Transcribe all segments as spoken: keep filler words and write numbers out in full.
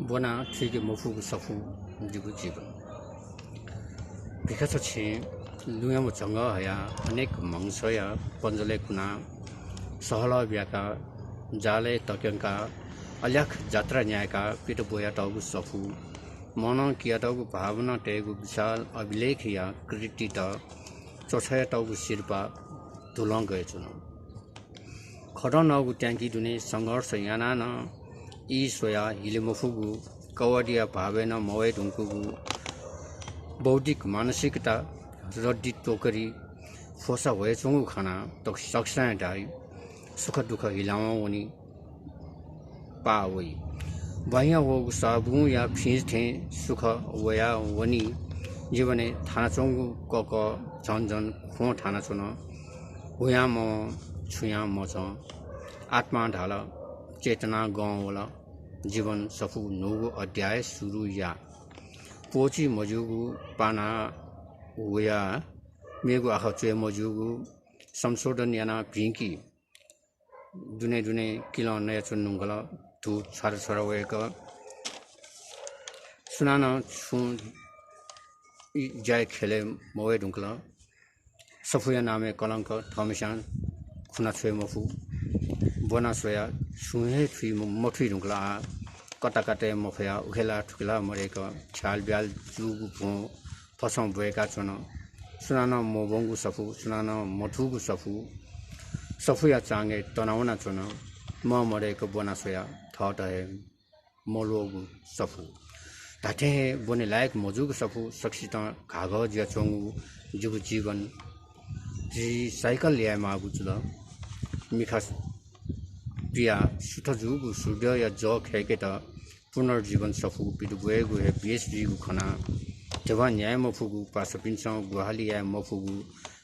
ब्वना थुइके मफुगु सफू जिगु जीवन। भिखाछ्व छेँ लुँयाम्ह झंगः हयाः अनेक म्हगसया पञ्जलय् कुनाः सहलह ब्याकाः जालय् तक्यंकाः अल्याख जात्रा न्यायेकाः पित ब्वयातःगु सफू, मनं कियातःगु भावनातय्गु विशाल अभिलेखया कृतित च्वछायातःगु सिरपाः धुलं गयेच्वन। खदँ नःगु ट्याङ्की दुने संघर्ष यानाः नं ई स्वयाः हिले मफुगु, कवाडिया भावय् नं मवये धुंकूगु बौद्धिक मानसिकता रद्दी त्वकरी फोसा ह्वयेच्वंगु खनाः तक सकसिनं धाइ, सुख दुःख हिलावं वनी, पाः वइ। बाहियां वःगु साबुंया फिंज थें सुख वयाः वनी। जीवनय् थानाच्वंगु ककः झन झन ख्वं थानाच्वन। हुयां मवं, छुयां मचं। आत्मां धाल, चेतना गं वल। जीवन सफू न्हूगु अध्याय सुरु या। प्वःची मज्यूगु पाना वयाः मेगु आखः च्वये मज्यूगु संशोधन यानाः भिंकी। दुने दुने किलं नयाच्वने धुंकल। धू छ्वारा छ्वारा वय्क सुनानं छुं ज्याय् ख्यलय् मवये धुंकल। सफूया नामय् कलंक थःम्हस्यां खुना छ्वये मफु। ब्वना स्वयाः छुं हे थुइ म-, मथुइ धुंकल। आः कताकतय् मफयाः उखेला थुखेला मदय्क छ्यालब्याल जूगु भ्वं फसं ब्वय्काच्वन। सुनानं मब्वंगु सफू, सुनानं मथूगु सफू। सफूया चांगय् तनावनाच्वन। मं मदय्क ब्वना स्वयाः थःत हे मल्वःगु सफू। धात्थें हे ब्वने लायक मजूगु सफू सकसितं घाघः जुयाच्वंगु जिगु जीवन recycle यायेमाःगु जुल। मिखा पियाः शुद्ध जूगु सूर्यया जः खय्केत पुनर्जीवन सफू पित ब्वयेगु हे बेस जुइगु खनाः ध्यबा न्याये मफुगु, पासापिन्सं ग्वाहालि याये मफुगु,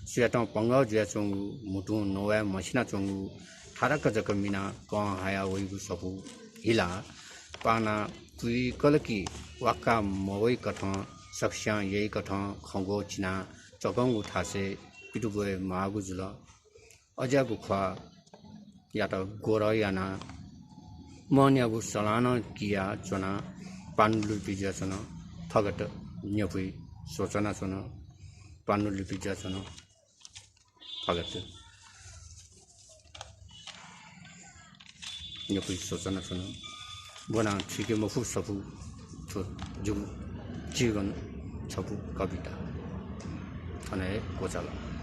सुयातं पंगः जुयाच्वंगु, म्हुतुं नवाये मसिनाच्वंगु, थारक जक मिनाः कं हाया वइगु सफू हिलाः पाना पुइकल कि वाक्का मवइकथं सकस्यां यइकथं खँग्वः चिनाः चकंगु थासय् पित ब्वये माःगु जुल। अज्याःगु ख्वाःयात ग्वरः यानाः मन्यागु सलानं किया च्वनाः पानुलिपि जुयाच्वन। फगत न्यपुइ स्वचनाच्वन। पानुलिपि जुयाच्वन। फगत न्यपुइ स्वचनाच्वन। ब्वना थुइके मफु सफू थ्व जिगु जीवन छपु कविता। थन हे क्वचाल।